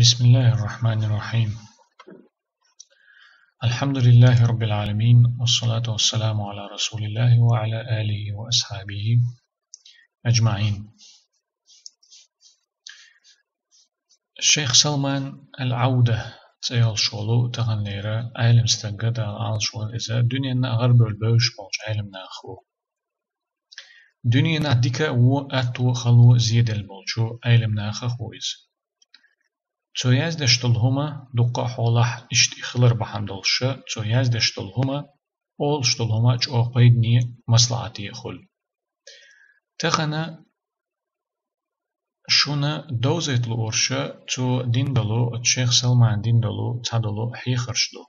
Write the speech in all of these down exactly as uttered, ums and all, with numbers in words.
بسم الله الرحمن الرحيم. الحمد لله رب العالمين، والصلاة والسلام على رسول الله وعلى آله وأصحابه أجمعين. Шейх Салман Ал-Ӏавда цӀе йолуш волу таханлера Ӏелам стаг, Дала Ӏалаш волу иза, дуьненна а гӀарабевлла бевзаш болчу Ӏелам нахах ву. Дуьненахь дика а, вон а, атто а, хало а зеделла болчу Ӏелам нахах ву иза. Цо яздеш долу хӀума дуккха а хьолахь иштта и хилар бахьана долуша, цо яздеш долу хӀума, олуш долу хӀума чӀогӀа пайдане а, маслахьате а хуьлу. Тахана шуна довзийта луурша цо дина долу, оцу Шейх Салмана дина долу цхьадолу хьехарш ду.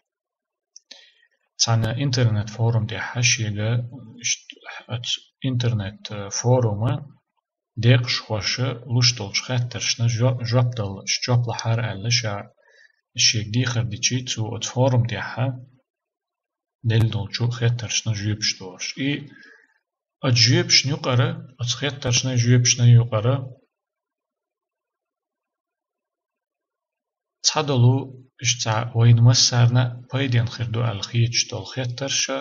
Цхьана интернет-форум тӀехь шега, ишт-, оцу интернет-форума декъашхоша луш долчу хаттаршна жо-, жоп дала, жоп лахьара аьлла, ша шега дехар дичи, цо оцу форум тӀехь делла долчу хаттаршна жоьпаш долуш. И оцу жоьпашна юкъара, оцу хаттаршна, жоьпашна юкъара цхьадолу, иштта цхьа вайна массарна а пайденна хир ду аьлла хеташ долу хаттарша,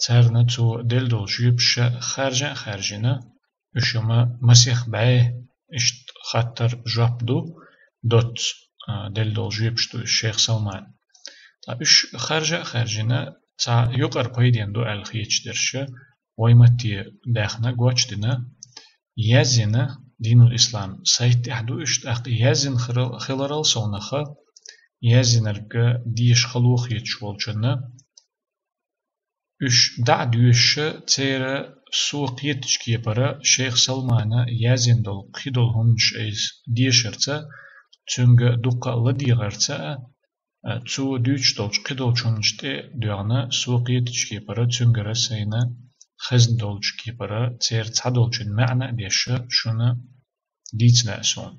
царна цо делла долу жоьпаша харжа а хаьржина, уьш ма-, масех бӀе иштта хаттар-жоп ду, доцца, а, делла долу жоьпаш ду уьш Шейх Салмана. Ткъа уьш харжа а хаьржина, цхьа юкъара пайденна ду аьлла хеташ дерша, вай матте даьхна, гочдина, яздина, Динул Ислам сайт тӀехь ду уьш, тӀаккха яздина хирал-, хиларал совнаха, яздинарг деша хало хеташ волчунна, уьш дӀа а доьшуша, церан со кхетачу кепара Шейх Салмана яздина долу кхидолу хӀуманаш айса дешарца, цуьнга дуккха а ладегӀарца а, а, цо дуьйцуш долчу кхидолчу хӀуманаш тӀе а доьгӀна, со кхетачу кепара, цуьнгара сайна хезна долчу кепара, церан цхьадолчун маьӀна а деша, шуна дийцина а суна.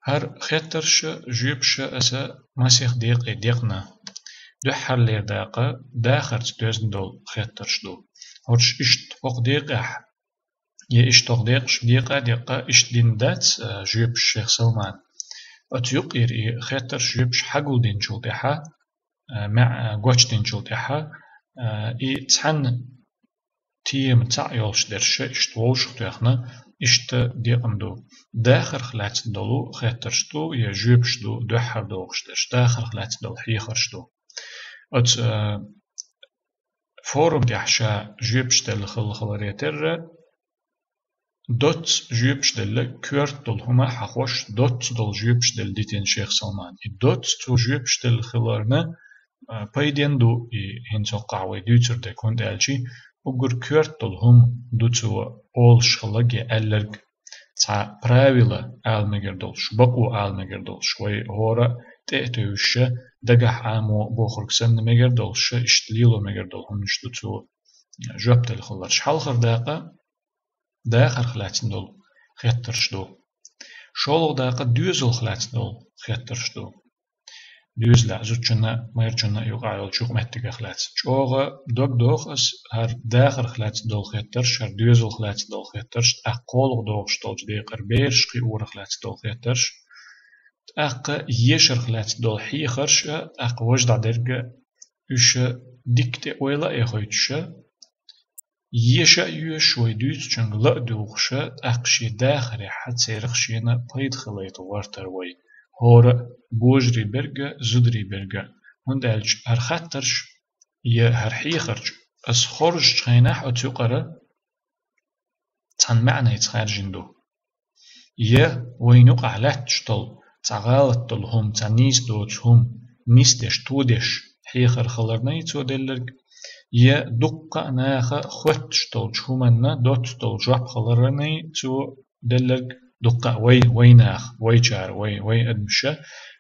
ХӀара хеттарша, жоьпаша аса масех декъе декъна. Дуьххьарлера дакъа дахарца доьзна долу хеттарш ду. ХӀорш иштта хӀокху декъехь, я иштта хӀокху декъаш декъа а декъа, иштта дина дац, а, жоьпаш Шейх Салмана. Оцу юкъера и хеттарш, жоьпаш хьагулдинчул тӀаьхьа, а, маьӀ-, а, гочдинчул тӀаьхьа, а, и цхьанна тема цхьаъ йолуш дерша, иштта вовшах тоьхна, иштта декъна ду. Дахарх лаьцна долу хеттарш ду, я жоьпаш ду, дуьххьара дохуш дерш, дахарх лаьцна долу хьехарш ду. Оцу, а, форум тӀехь ша жоьпаш делла хилла хиларе терра, доцца жоьпаш делла, коьрта долу хӀума а хьахош, доцца долу жоьпаш делла дитина Шейх Салмана. И доцца цо жоьпаш делла хиларна, а, пайденна ду и хӀинца хӀоккхахь вай дуьйцур дерг, хӀунда аьлча уггар коьрта долу хӀума ду цо олуш хилларг я аьлларг, цхьа правила ала мегар долуш, бакъо ала мегар долуш, вай хӀора тӀе а тевжиша, дагахь Ӏамо бохург санна мегар долуша, иштта лело мегар долу хӀуманаш ду цо жоп делла хилларш. Хьалхара дакъа дахарх лаьцна долу хеттарш ду. ШолгӀа дакъа доьзалх лаьцна долу хеттарш ду. Доьзалехь зудчунна а, майрачунна а юкъахь йолчу юкъаметтигах лаьцна. ЧӀогӀа дог доху ас, хӀара дахарх лаьцна долу хеттарш, хӀара доьзалх лаьцна долу хеттарш, тӀаккха кхоалгӀа дохуш долчу декъара бераш кхиорах лаьцна долу хеттарш, тӀаккха ешарх лаьцна долу хьехарш а, тӀаккха важа дӀадерг а, уьш дика тӀе ойла а яхийтуша, еша а йоьшуш вай дуьйцучуьнга ла а дуьлхуша, тӀаккха шен дахарехь церах шена пайда хилийта гӀортар вай. ХӀора а божарий берг а, зударий берг а. ХӀунда аьлча хӀара хаттарш я хӀара хьехарш ас хоржучу хенахь оцу юкъара цхьана маьӀнайца хаьржина ду. Я вайна юкъахь лаьтташ долу, цхьа гӀалат долу хӀума, цхьа нийса доцу хӀума, нисдеш, тодеш хьехар хиларна цо делларг, я дуккха а наха хоьттуш долчу хӀуманна доцца долу жоп хиларна цо делларг, дуккха а вай, вайнаха, вайчара, вай, вай адамаша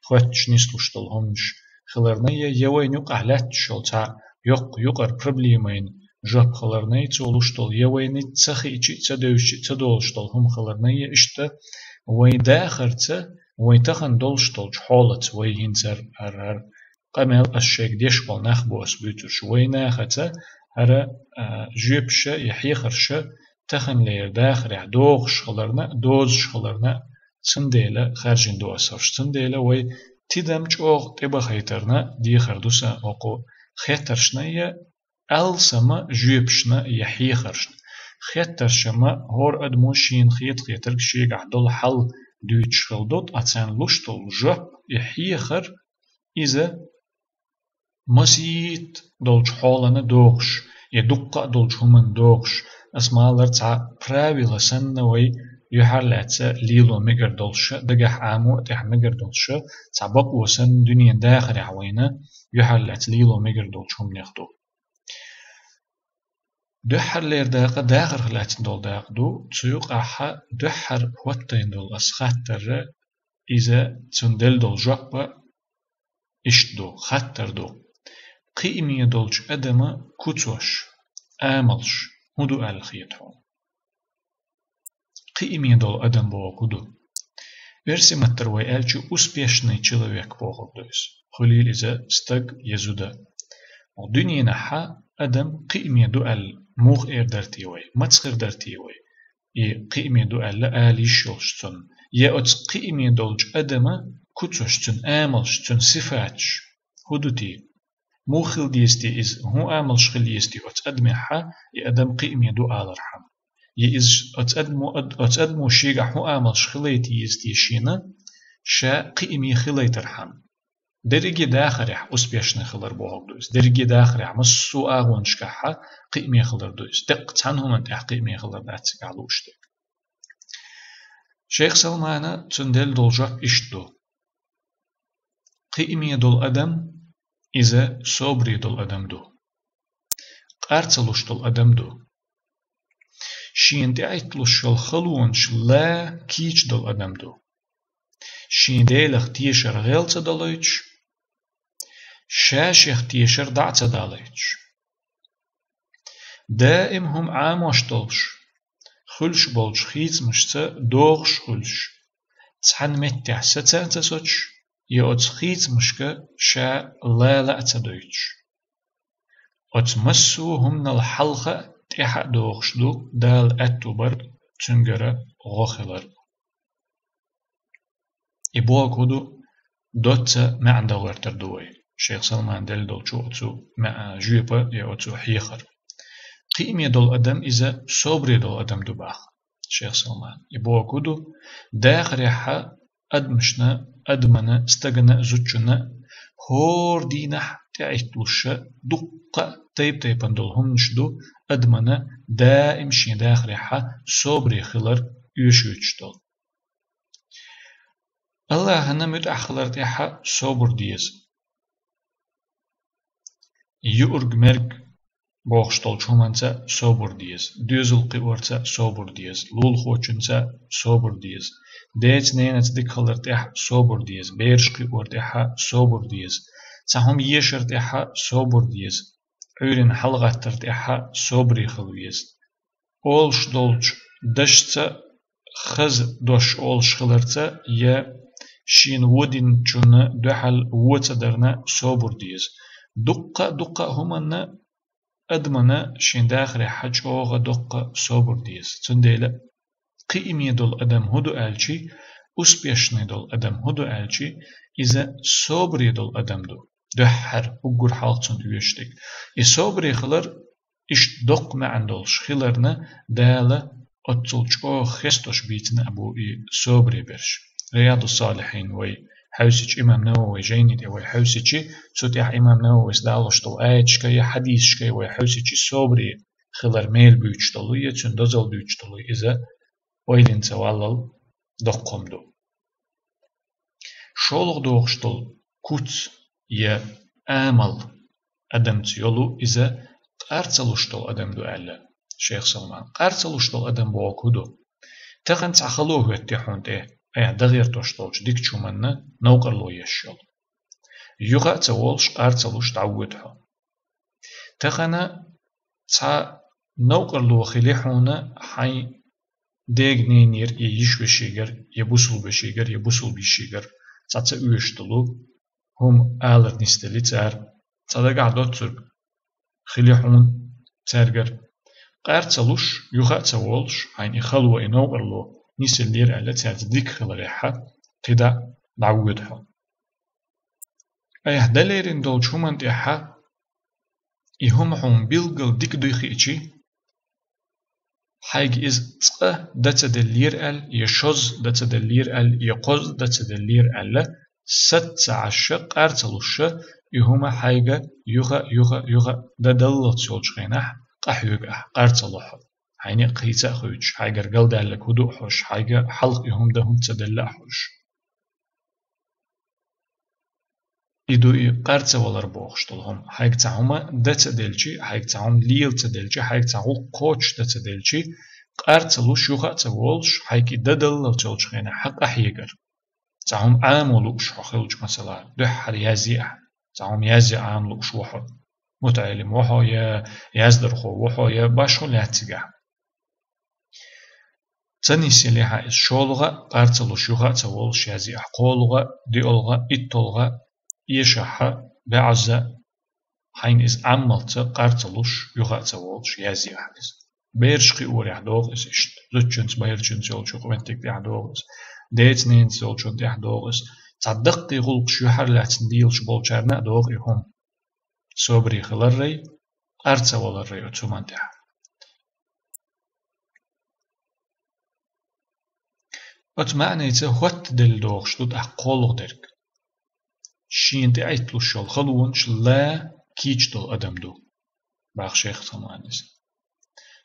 хоьттуш, нислуш долу хӀуманаш хиларна, я, я вайна юкъахь лаьтташ йолу цхьа йоккха юкъара проблемайна жоп хиларна цо луш долу, я вайна ца хиъча а, ца девзача а, ца долуш долу хӀума хиларна, я иштта вайн дахарца, вайн тахана долуш долчу хьолаца, вай хӀинца хӀара, хӀара, хӀара къамел ас шайга деш болу нах бу ас буьйцурш, вайнахаца хӀара, а, жоьпаша я хьехарша таханлера дахарехь догӀуш хиларна а, дозуш хиларна а, Цундела харжина ду ас хӀорш. Цундела вай тидам чӀоагӀа тӀебахийтарна дехар ду сан окху хеттаршна я алсама жоьпашна я хьехаршна. Хеттаршма хӀора адамо шена хета-хетарг шегахь долу хьал дуьйцуш хила ду, ткъа царна луш долу жоп я хьехар, иза масийтта долчу хьолана догӀуш, я дуккха а долчу хӀуманна догӀуш, ас ма-аллара, цхьа правила санна вай юьхьарлаьцна лело мегар долуша, дагахь Ӏамо а тӀехь мегар долуша, цхьа бакъо санна дуьненан дахарехь вайна юьхьарлаьцна лело мегар долчу хӀуманех ду. Дуьххьарлера дакъа дахарх лаьцна долу дакъа ду, цу юкъахь дуьххьара хӀоттийна долу ас хаттарра, иза цунна делла долу жоп а иштта ду, хаттар ду: кхиаме долчу адама куцаш, амалш хӀун ду аьлла хета хьуна? Кхиаме долу адам бохург хӀун ду? Оьрсийн маттара вай аьлча, успешный человек бохург ду иза. Хуьлийла иза стаг я зуда. Дуьненахь адам кхиаме ду аьлла муха эр дара те вай, маца хир дара те вай? И кхиаме ду аьлла ала йиш йолуш цунна. Я оцу кхиаме долчу адама куцаш, цуьнан амалш, цуьнан сифаташ хӀун ду те? Муха хила деза те иза, хӀун амалш хила еза те оцу адамехь, и адам кхиаме ду алархьама? Я иза оцу адамо, ад-, оцу адамо шегахь хӀун амалш хилийта еза те шена, ша кхиаме хилийтархьама? Дерриге дахарехь успешный хилар бохург ду иза. Дерриге дахарехь массо а агӀонашкахь кхиаме хилар ду иза. Деккъа цхьана хӀуманна тӀехь кхиаме хилар дац цигахь лууш дерг. Шайх Салмана цунна делла долу жоп иштта ду: кхиаме долу адам, иза собаре долу адам ду. Къар ца луш долу адам ду. Шена тӀеӀитталуш йолу халонаш ла кийча долу адам ду. Шен Делах тешар гӀел ца далойтуш, ша-шех тешар дӀа а ца далойтуш. Даим хӀума Ӏамош долуш, хуьлуш болчу хийцамашца догӀуш хуьлуш, цхьана меттехь саца а ца соцуш, я оцу хийцамашка ша лала а ца дойтуш. Оцу массо а хӀуманал хьалха а, тӀаьхьа а догӀуш ду Дала аьтту бар, цуьнгара гӀо хилар. И бохург хӀун ду? Доцца маьӀна дан гӀертар ду вай шайх Салмана делла долчу оцу маьӀ-, жоьпа я оцу хьехар. Кхиаме долу адам иза собаре долу адам ду боху шайх Салмана. И бохург хӀун ду? Дахарехь адамашна, адамана, стагана, зудчунна хӀора дийнахь тӀеӀитталуш дуккха а тайп-тайпана долу хӀуманаш ду адамана даим шен дахарехь собаре хилар оьшуьйтуш долу. Аллахьана муьтӀахь хилар тӀехь собар деза. Юург-мерг бохуш долчу хӀуманца собар деза, доьзал кхиорца собар деза, лулахочунца собар деза, деца-ненаца дика хилар тӀехь собар деза, бераш кхиор тӀехь собар деза, цхьа хӀума ешар тӀехь собар деза, Ӏуьйранна хьалагӀаттар тӀехь собаре хила веза. Олуш долчу дашца хаза дош олуш хиларца я шена вон динчунна дуьхьал вон ца дарна собар деза. Дуккха а, дуккха а хӀуманна адамана шен дахарехь чӀогӀа доккха собар деза. Цундела кхиаме долу адам хӀун ду аьлчи, успешный долу адам хӀун ду аьлчи, иза собаре долу адам ду. Дуьххьара уггар хьалха цунна оьшуш дерг. И собаре хилар иштта доккха маьӀна долуш хиларна, Дала оццул чӀогӀа хестош бийцина а бу и собаре берш. Риядус-Салихьин вай хьаьвсича, имам Нававай жайни тӀе вай хьаьвсича, цу тӀехь имам Нававайс далош долу аяташкай, хьадисашкай вай хьаьвсича, собаре хилар мел буьйцуш долу я цуьнан дозалла дуьйцуш долу иза ойланца валлал доккха хӀума ду. ШолгӀа догӀуш долу куц я амал адамца йолу иза къар ца луш долу адам ду аьлла шайх Салмана. Къар ца луш долу адам бохург хӀун ду? Тахана цхьа хало хӀоьттий хьуна тӀе, айхьа дан гӀертош долчу дикачу хӀуманна новкъарло еш йолу. Юха а ца волуш, къар ца луш дӀавоьду хьо. Тахана цхьа новкъарло хили хьуна хьайн дега-ненера я йиша-вешигара, я бусулба вешигара, я бусулба йишигара, цхьа ца оьшуш долу хӀума алар нисделли цара, цхьа дагахь доцург хили хьуна цаьргара. Къар ца луш, юха а ца волуш, хьайна и хало, и новкъарло нисъеллера аьлла, цаьрца дика хиларехьа, кхидӀа дӀавоьду хьо. Айхьа далерина долчу хӀуманна тӀехьа и хӀума хьуна билггал дика дуй хиъчи, хьайга иза цкъа дан ца деллера аьлла, я шозза дан ца деллера аьлла, я кхозза дан ца деллера аьлла, саца ца Ӏаш, къар ца луш, и хӀума хьайга юха а, юха а, юха а дан даллалц йолчу хенахь, къахьоьгу ахь, къар ца ло хьо. Хьайна а кхийца а хуьйцуш, хьайгара галдаьлларг хӀун ду а хьожуш, хьайга хьалха и хӀума дан хӀунда ца делла а хьожуш. И ду и къар ца валар бохуш долу хӀума. Хьайга цхьа хӀума дан ца делчи, хьайга цхьа хӀума лела ца делчи, хьайга цхьа гӀуллакх кхочуш дан ца делчи, къар ца луш, юха а ца волуш, хьайга и дан даллалц йолчу хенахь хьан къахьегар. Цхьа хӀума Ӏамо лууш хьо хилча, масала, дуьххьара язъе ахь, цхьа хӀума язъе Ӏамо лууш ву хьо. МутаӀеллим ву хьо, я яздархо ву хьо, я башхо лаьцна цигахь. Ца нисъелехьа иза шолгӀа а, къар ца луш, юха а ца волуш язъе ахь, кхоалгӀа а, диалгӀа а, итталгӀа а, эшахьа, баьӀазза а, хьайна иза Ӏаммалца, къар ца луш, юха а ца волуш язъе ахь иза. Бераш кхиорехь догӀу иза иштта, зудчуьнца, майрачуьнца йолчу меттиг тӀехь догӀу иза, деца-ненаца йолчун тӀехь догӀу иза. Цхьа даккхий гӀуллакхаш юьхьарлаьцна лелаш болчарна а догӀу и хӀума. Собаре хиларрай, къар ца валаррай оцу хӀуманна тӀехь. Оцу маьӀнийца хӀоттаделла догӀуш ду тӀаккха кхоалгӀа дерг. Шена тӀеӀитталуш йолу халонаш лан кийча долу адам ду, баха шайх Салманис.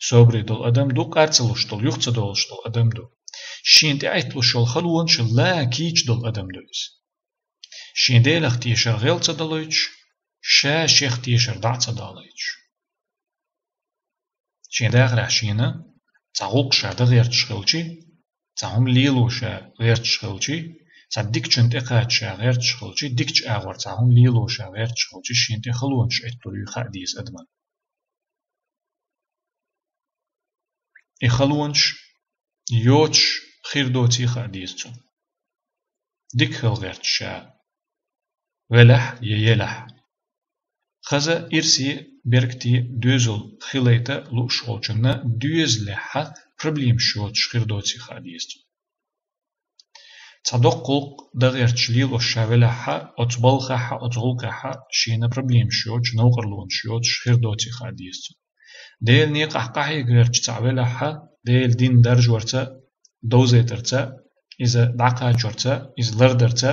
Собаре долу адам ду, къар ца луш долу, юха ца долуш долу адам ду. Шена тӀеӀитталуш йолу халонаш лан кийча долу адам ду иза. Шен Делах тешар гӀел ца далойтуш, ша шех тешар дӀа а ца далойтуш. Шен дахарехь шена цхьа гӀуллакх ша дан гӀерташ хилчи, цхьа хӀума лело ша гӀерташ хилчи, цхьа дикачун тӀекхача ша гӀерташ хилчи, дикачу агӀор цхьа хӀума лело ша гӀерташ хилчи, шена тӀе халонаш эттур ю хаа деза адаман. И халонаш йоцуш хир доций хаа деза цунна. Дика хила гӀерташ ша велахь я елахь. Хаза ирсе, бергте, доьзал хилайта лууш волчунна доьзалехьа проблемаш йоцуш хир доций хаа деза цунна. Цхьа доккха гӀуллакх дан гӀерташ лелош ша велахьа, оцу балхахьа, оцу гӀуллакхехьа шена проблемаш йоцуш, новкъарлонаш йоцуш хир доций хаа деза цунна. Делан некъахь къахьега гӀерташ цхьаъ велахьа, Делан дин даржорца, довзийтарца, иза дӀакхачорца, иза лардарца,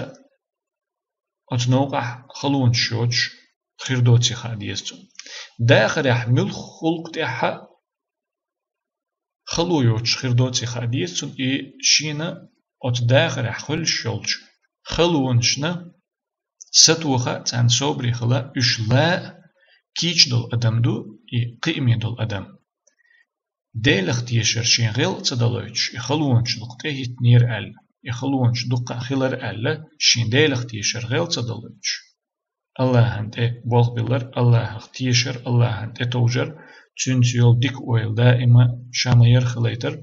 оцу новкъахь халонаш йоцуш хир доций хаа деза цунна. Дахарехь муьлхха гӀуллакх тӀехьа хало йоцуш хир доций хаа деза цунна, и шена оцу дахарехь хуьлуш йолчу халонашна сатоха а, царна собаре хила а, уьш лан а кийча долу адам ду, и кхиаме долу адам. Делах тешар шен гӀел а ца далойтуш, и халонаш дукха тӀехӀиттинера аьлла, и халонаш дукха а хилар аьлла, шен Делах тешар гӀел а ца далойтуш. Аллахьан тӀе болх биллар, Аллахьах тешар, Аллахьан тӀе товжар, цуьнца йолу дика ойла даима ша ма-ярра хилайтар,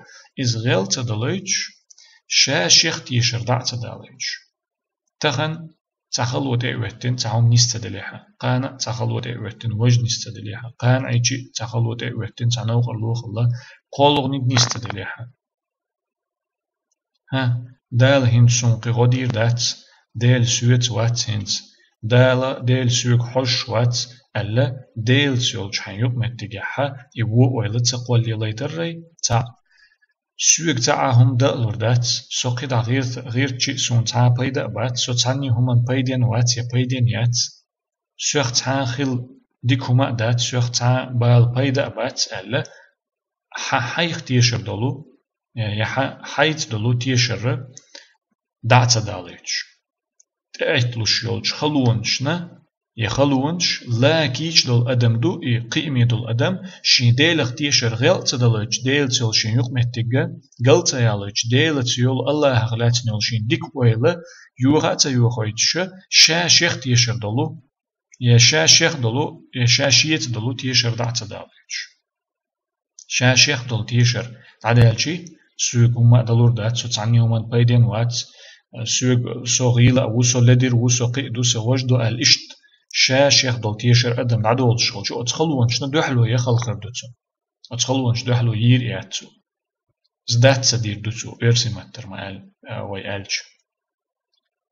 иза гӀел а ца далойтуш, ша шех тешар дӀа а ца далойтуш. Тахана цхьа хало тӀе а хӀоьттина, цхьа хӀума нис ца делехьа, кхана а цхьа хало тӀе а хӀоьттина, важа нис ца делехьа, кхана Ӏийчи цхьа хало тӀе а хӀоьттина, цхьа новкъарло хилла, кхоалгӀаниг нис ца делехьа. ХӀа, Дала хӀинца суна кхин гӀо дийр дац, Дела соьца вац хӀинца, Дала, Дела соьга хьожуш вац аьлла, Делаца йолчу хьайн юкъаметтигехьа и вон ойла ца кхоллалайтаррай, цхьаъ. Соьга цхьа а хӀума дан а лур дац, со кхидӀа гӀерта-, гӀертчи а суна цхьа а пайда а бац, со цхьанний хӀуманна пайден вац я пайден яц, соьх цхьа а хила дика хӀума а дац, соьх цхьа а бала пайда а бац аьлла, хьан хьайх тешар долу, я хьан хьайца долу тешар дӀа а ца далойтуш. ТӀеӀитталуш йолчу халонашна, я халонаш лан кийча долу адам ду, и кхиаме долу адам, шен Делах тешар гӀел а ца далойтуш, Делаца йолу шен юкъаметтигга гал ца ялойтуш, Делаца йолу, Аллахьах лаьцна йолу шен дика ойла йоха а ца йохойтуша, ша шех тешар долу, я ша шех долу, я ша шеца долу тешар дӀа а ца далойтуш. Ша шех долу тешар дӀадаьлчи, соьга хӀумма а далур дац, со цхьанний хӀуманна пайден вац, соьга со гӀийла а ву, со ледир ву, со кхиъ ду, со важа ду аьлла иштта, ша шех долу тешар адам дӀадолуш хилча, оцу халонашна дуьхьало яхалхар ду цунна. Оцу халонаш дуьхьало йийр яц цо. Из дац ца дийр ду цо, оьрсийн маттара ма аьл-, а, вай аьлча.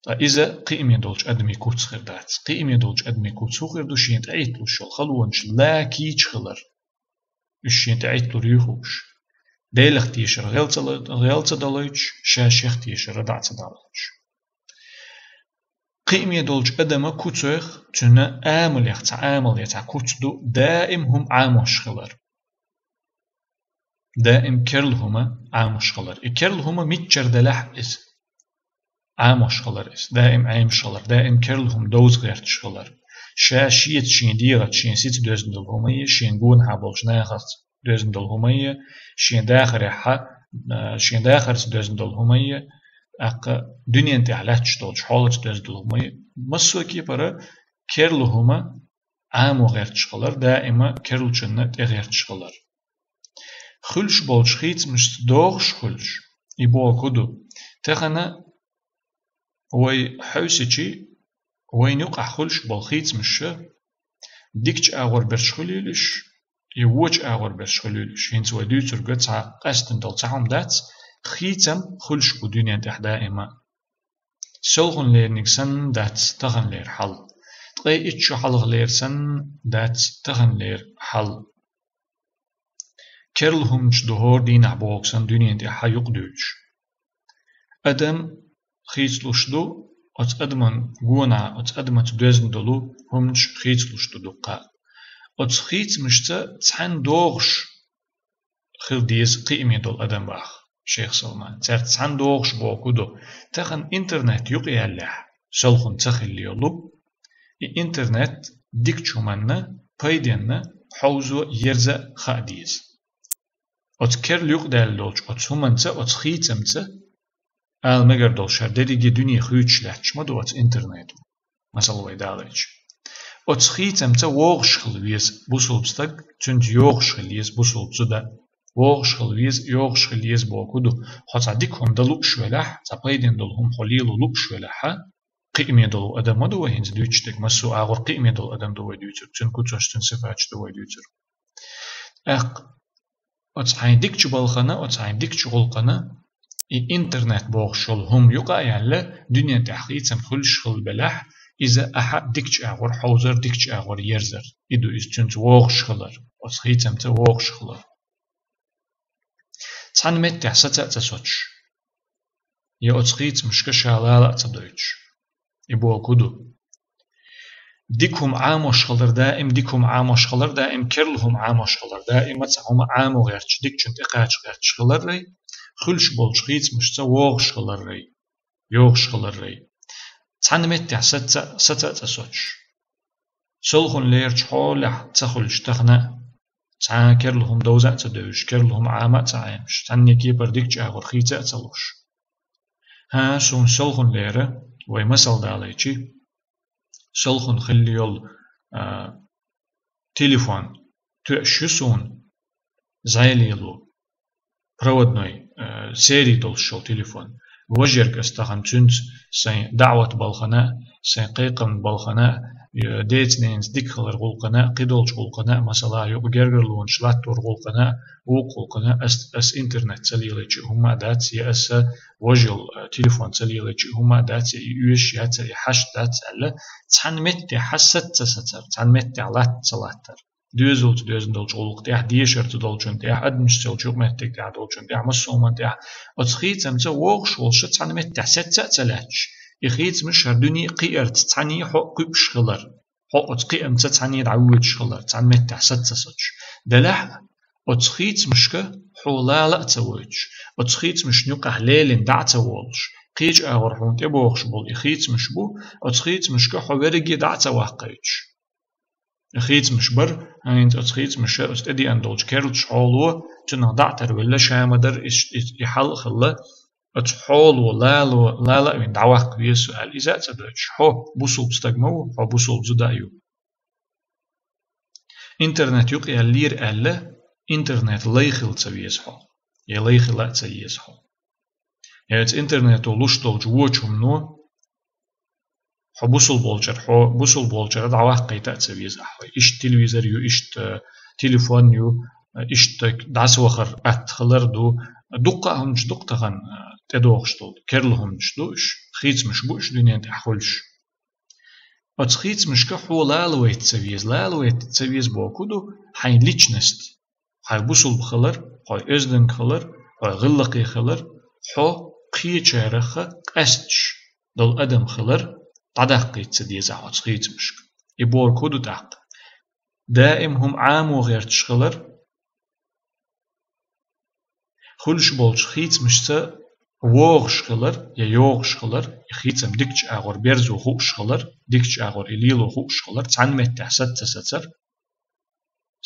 Ткъа иза кхиаме долчу адамийн куц хир дац. Кхиаме долчу адамийн куц хӀун хир ду, шен тӀеӀитталуш йолу халонаш ла кийча хилар. Уьш шен тӀеӀитталур ю хууш. Делах тешар гӀел ца ло-, гӀел ца далойтуш, ша шех тешар дӀа ца далойтуш. Кхиаме долчу адаман куцех, цуьнан амалех цхьа амал я, цхьа куц ду, даим хӀума Ӏамош хилар. Даим керла хӀума Ӏамош хилар. И керла хӀума миччара делахь а иза Ӏамош хилар иза. Даим Ӏемаш хилар, даим керла хӀума довза гӀерташ хилар. Ша шеца шен дегӀаца, шен сица доьзна долу хӀума е, шен гонахьа болчу нахаца доьзна долу хӀума е, шен дахарехьа, а, шен дахарца доьзна долу хӀума е, тӀаккха дуьнен тӀехь лаьтташ долчу хьолаца доьзна долу хӀума е. Массо а кепара керла хӀума Ӏамо гӀерташ хилар, даима керлачунна тӀе гӀерташ хилар. Хуьлуш болчу хийцамашца догӀуш хуьлуш, и боху ду. Тахана вай хьовсичи, вайна юкъахь хуьлуш болу хийцамаш дикачу агӀор берш хуьлийла уьш, и вочу агӀор берш хуьлийла уьш. ХӀинца вай дуьйцург цхьа къаьстина долу цхьа хӀума дац, хийцам хуьлуш бу дуьнен тӀехь даима. Селхунлерниг санна дац таханлера хьал. Ткъе итт шо хьалхалера санна дац таханлера хьал. Керла хӀуманаш ду хӀора дийнахь боху санна дуьнен тӀехь юкъадуьйлуш. Адам хийцалуш ду, оцу адаман гонахьа, оцу адамаца доьзна долу хӀуманаш хийцалуш ду дуккха. Оцу хийцамашца цхьаьна догӀуш хила деза кхиаме долу адам баха, Шейх Салман. Цаьрца цхьаьна догӀуш боху ду. Тахана интернет юкъаяллехь, селхун ца хилла йолу, и интернет дикачу хӀуманна, пайденна, хьовзо, ерза а хаа деза. Оцу керла юкъадаьлла долчу оцу хӀуманца, оцу хийцамца, ала мегар долуш, хӀара дерриге дуьне хуьйцуш лаьтташ ма ду оцу интернето, масала вай далийча. Оцу хийцамца вогӀуш хила веза бусулба стаг, цуьнца йогӀуш хила еза бусулба зуда. ВогӀуш хила веза, йогӀуш хила еза боху ду. Хьо цхьа дика хӀума дан лууш велахь, цхьа пайденна долу хӀума хьо лело лууш велахь, кхиаме долу адам ма ду вай хӀинца дуьйцуш дерг, массо а агӀор кхиаме долу адам ду вай дуьйцург, цуьнан куцаш, цуьнан сифаташ ду вай дуьйцург. ТӀаккха оцу хьайн дикачу балхана, оцу хьайн дикачу гӀуллакхана и интернет бохуш йолу хӀума юкъа а яьлла, дуьнен тӀехь хийцам хуьлуш хила белахь, иза ахьа дикачу агӀор хьовзар, дикачу агӀор ерзар. И ду иза цуьнца вогӀуш хилар, оцу хийцамца вогӀуш хилар. Цхьана меттехь саца а ца соцуш, я оцу хийцамашка ша лала а ца дойтуш. И боху ду. Дика хӀума Ӏамош хилар даим, дика хӀума Ӏамош хилар даим, керла хӀума Ӏамош хилар даим, цхьа хӀума Ӏамо гӀерташ, дикачун тӀекхача гӀерташ хиларрай, хуьлуш болчу хийцамашца вогӀуш хиларрай, йогӀуш хиларрай. Цхьана меттехь саца, саца а ца соцуш. Селхун лерачу хьолехь ца хуьлуш тахана, цхьа а керла хӀума довза а ца девзаш, керла хӀума Ӏама а ца Ӏемаш, цхьанне кепара дикачу агӀор хийца а ца луш. ХӀан, суна селхун лера, вай масал далайчи, селхун хилла йолу, а, телефон тоьаш ю суна, зӀе лело, проводной, э, сери долуш йолу телефон. Важерг ас тахана цуьнца сайн даӀват балхана, сайн кхайкхамна балхана, э, деца-ненаца дика хилар гӀуллакхана, кхидолчу гӀуллхана, масала, юкъа гергарлонаш латтор гӀуллхана, вукху гӀуллхана, ас, ас интернет ца лелайчи хӀумма а дац, я аса важал, э, телефон ца лелайчи хӀумма а дац, я и оьшуш яц, я и хьашт дац аьлла, цхьана метте хьасат ца сацар, цхьана метте латта ца латтар. Доьзалца доьзна долчу гӀуллакх тӀехь, дешарца долчун тӀехь, адамашца йолчу юкъаметтиг тӀехь долчун тӀехь, массо а хӀуман тӀехь. Оцу хийцамца вогӀуш волуша цхьана меттехь сецца а ца лаьтташ, и хийцамаш хӀара дуьне кхиарца цхьаьний хьо кхуьпуш хилар, хьо оцу кхиамца цхьаьний дӀавоьдуш хилар, цхьана меттехь сацца соцуш. Делахь а, оцу хийцамашка хьо лала а ца войтуш, оцу хийцамашна юкъахь лелина дӀа а ца волуш, кхечу агӀор хьуна тӀебогӀуш болу и хийцамаш бу, оцу хийцамашка хьо верриге дӀа а ца ваккхайтуш. Хийцамаш бара, хӀинца оцу хийцамаша, оцу тӀедеана долчу керлачу хьоло, цунах дӀа а тарвелла, ша ма дара, и, и, и хьал а хилла, оцу хьоло, лало, лала а вина дӀаваккха веза со аьлла, иза а ца дойтуш, хьо бусулба стаг ма ву, хьо бусулба зуда а ю. Интернет юкъаяллера аьлла, интернет лай хила ца веза хьо, я лай хила а ца еза хьо. Я оцу интернето луш долчу вочу хӀумано, хьо бусулба волчара, хьо бусулба волчара дӀаваккхийта а ца веза ахьа хьо. Иштта телевизор ю, иштта телефон ю, иштта дӀасавахар атта хилар ду, Дуккха а хӀуманаш ду-кх тахан, а, тӀедогӀуш долу, керла хӀуманаш ду уьш, хийцамаш бу уьш дуьнен тӀехь хуьлуш. Оцу хийцамашка хьо лалавайта ца веза, лалавайта ца веза бохург ду хьайн личность, хьайн бусулба хилар, хьо оьзданг хилар, хьо гӀиллакхе хилар, хьо кхечарах къаьсташ долу адам хилар дӀадаккхийта ца деза хьо оцу хийцамашка. И бохург хӀун ду тӀаккха? Даим хӀума Ӏамо гӀерташ хилар, хуьлуш болчу хийцамашца вогӀуш хилар я йогӀуш хилар, и хийцам дикачу агӀор берзо хууш хилар, дикачу агӀор и лело хууш хилар, цхьана меттехь саца ца сацар,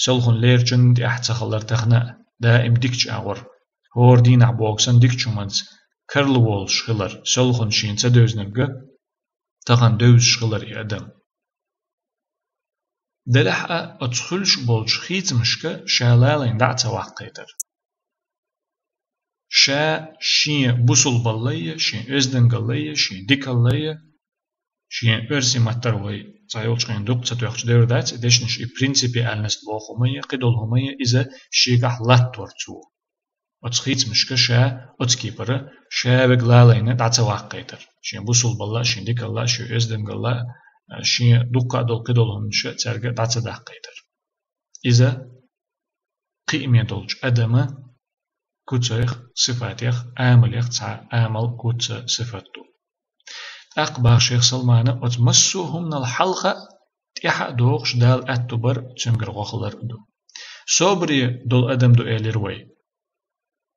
селхана лерчунна тӀехь ца хилар тахана а, даим дикачу агӀор, хӀора дийнахь боху санна дикачу хӀуманца карла волуш хилар, селхана шена ца девзинарг а тахана девзаш хилар и адам. Делахь а оцу хуьлуш болчу хийцамашка ша лалайна дӀа а ца ваккхийтар. Ша шен бусулбаллай а, шен оьздангаллай а, шен дикаллай а, шен оьрсийн маттара вай цхьа йолчу хенахь дукха ца тоьхча девр дац, и дешнаш и принципиальность боху хӀума а, кхидолу хӀума а, иза шегахь латтор цо. Оцу хийцамашка ша, оцу кепара, ша верг лалайна дӀа ца ваккхийтар. Шен бусулбалла а, шен дикалла а, шен оьздангалла а, шен дуккха а долу кхидолу хӀуманаш а цаьрга дӀа ца даккхийтар. Иза кхиаме долчу адаман куцех, сифатех, амалех цхьа амал, куц, сифат ду. ТӀаккха боху шайх Салмана, оцу массо а хӀуманал хьалха а, тӀаьхьа а догӀуш Дала аьтту бар цуьнгара гӀо хилар а ду. Собаре долу адам ду элира вай.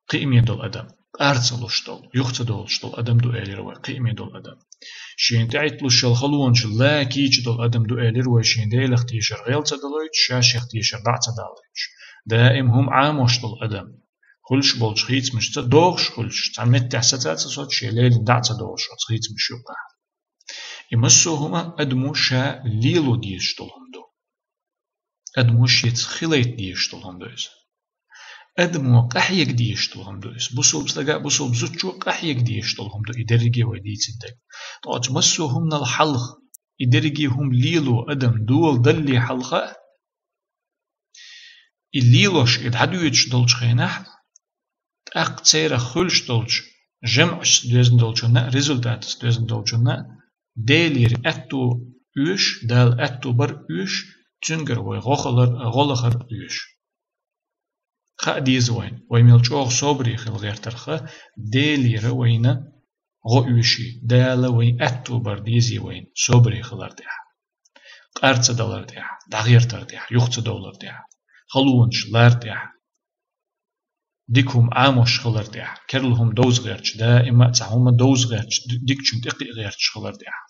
Кхиаме долу адам, къар ца луш долу, юха ца долуш долу адам ду элира вай, кхиаме долу адам. Шена тӀехӀитталуш йолу халонаш ла кийча долу адам ду элира вай, шен Делах тешар гӀел ца далойтуш, ша шех тешар дӀа а ца далойтуш. Даим хӀума Ӏамош долу адам, хуьлуш болчу хийцамашца догӀуш хуьлуш, цхьана меттехь саца а ца соцуш, шен лелина дӀа а ца догӀуш оцу хийцамаш юккъехь. И массо а хӀума адамо ша лело дезаш долу хӀума ду. Адамо шеца хилайта дезаш долу хӀума ду иза. Адамо къахьега дезаш долу хӀума ду иза. Бусулба стага а, бусулба зудчо а къахьега дезаш долу хӀума ду и дерриге а вай дийцина дерг. Ткъа оцу массо а хӀуманал хьалха и дерриге а хӀума лело адам дола далале хьалха а, и лелош и дӀадоьдуш долчу хенахь а, тӀаккха церах хуьлуш долчу жамӀашца доьзна долчунна а, результатаца доьзна долчунна а Делера аьтту оьшу, Дала аьтту бар оьшу, цуьнгара вай гӀо хилар, гӀо лахар оьшу. Хаа деза вайна, вай мел чӀогӀа собаре хила гӀертарх, Делера вайна гӀо оьший, Дала вайн аьтту бар дезий вайна собаре хилар тӀехь, къар ца далар тӀехь, дӀагӀертар тӀехь, юха ца довлар тӀехь, халонаш лар тӀехь. Дика хӀума Ӏамош хилар тӀехь, керла хӀума довза гӀерташ, даима а цхьа хӀума довза гӀерташ, ди-, дикачун тӀекхиа гӀерташ хилар тӀехь.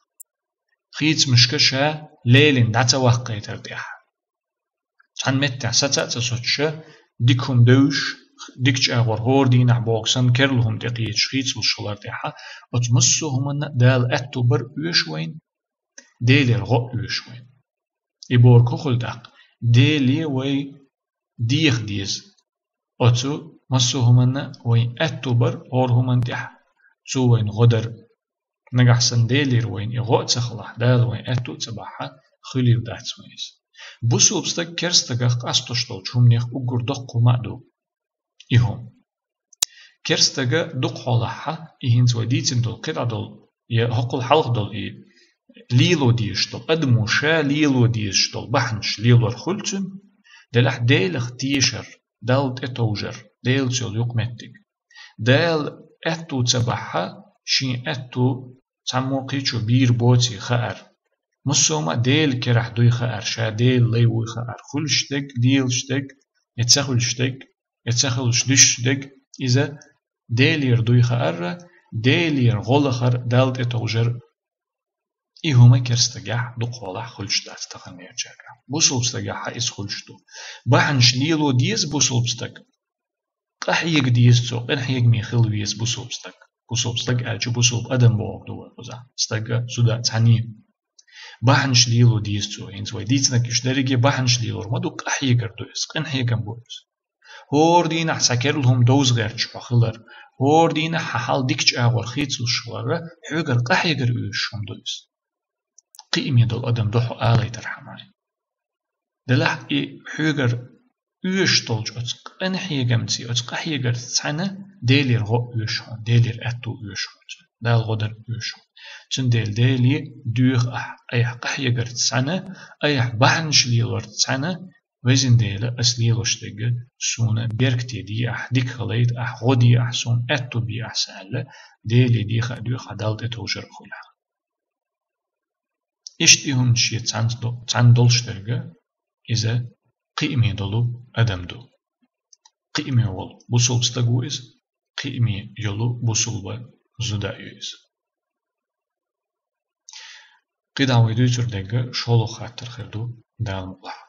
Хийцамашка ша лелина дӀа ца ваккхийтар тӀехь. Цхьана меттехь саца а ца соцуш, дика хӀума девзаш, дикачу агӀор хӀора дийнахь боху санна керла хӀума тӀекхеташ хийцалуш хилар тӀехь, оцу массо а хӀуманна Дала аьтту бар оьшу вайна, Делера гӀо оьшу вайна. И бохург хӀун хуьлу тӀаккха? Деле вай деха деза. Оцу массо а хӀуманна вайн аьтту бар хӀора хӀуманна тӀехь, цо вайна гӀо дар. Нагахь санна Делера вайна и гӀо а ца хилахь, Дала вайн аьтту а ца бахь, хуьлийла дац вайн иза. Бусулба стаг керста стагах къастош долчу хӀуманех уггар доккха хӀума а ду и хӀума. Керста стага дукха хьолахь, и хӀинца вай дийцина долу кхидӀа долу, я хӀокхул хьалха долу и лело дезаш долу, адамо ша лело дезаш долу бахьанаш лелор хуьлу цуьнан, делахь Делах тешар, Далла тӀетовжар, Делаца йолу юкъаметтиг. Дала аьтту ца бахь, шен аьтту цхьаммо кхечо бийр боций хаар. Массо а хӀума Делан керахь дуй хаар, ша Делан лай вуй хаар, хуьлуш дерг, лелаш дерг, я ца хуьлуш дерг, я ца хуьлуш дуьсуш дерг, иза Делера дуй хаарра, Делера гӀо лахар, Далла тӀетовжар, и хӀума керста стагехь дукха хьолахь хуьлуш дац таханлерчаьргахь. Бусулба стагехь иза хуьлуш ду. Бахьанаш лело деза бусулба стаг. Къахьега деза цо, къинхьегаме хила веза бусулба стаг. Бусулба стаг аьлча бусулба адам бохург ду вай кхузахь. Стаг а, зуда а цхьаьний. Бахьанаш лело деза цо. ХӀинца вай дийцинарг уьш дерриге бахьанаш лелор ма ду, къахьегар ду иза, къинхьегам бу иза. ХӀора дийнахь цхьа керла хӀума довза гӀерташ хьо хилар, хӀора дийнахь хьан хьал дикачу агӀор хийцалуш хиларра, хьоьгара къахьегар оьшуш хӀума ду иза. Кхиаме долу адам ду хьо алийтархьама. Делахь и хьоьгара оьшуш долчу оцу къинхьегамций, оцу къахьегарца цхьаьна Делера гӀо оьшу хьуна, Делера аьтту оьшу хьуна, Дала гӀо дар оьшу хьуна. Цундела Деле доьху ахь, айхьа къахьегарца цхьаьна, айхьа бахьанаш лелорца цхьаьна, Везан Дела, ас лелош дерг суна беркате де ахь, дика хилийта ахь, гӀо де ахь суна, аьтту бе ахь сан аьлла, Деле деха а доьху хьан, Далла тӀетовжар а хуьлу хьан. Иштта и хӀума шен цхьаьна до-, цхьаьна долуш дерг, иза кхиаме долу адам ду. Кхиаме волу бусулба стаг ву иза, кхиаме йолу бусулба зуда а ю иза. КхидӀа вай дуьйцур дерг шолгӀа хаттар хир ду, Дала мукъалахь.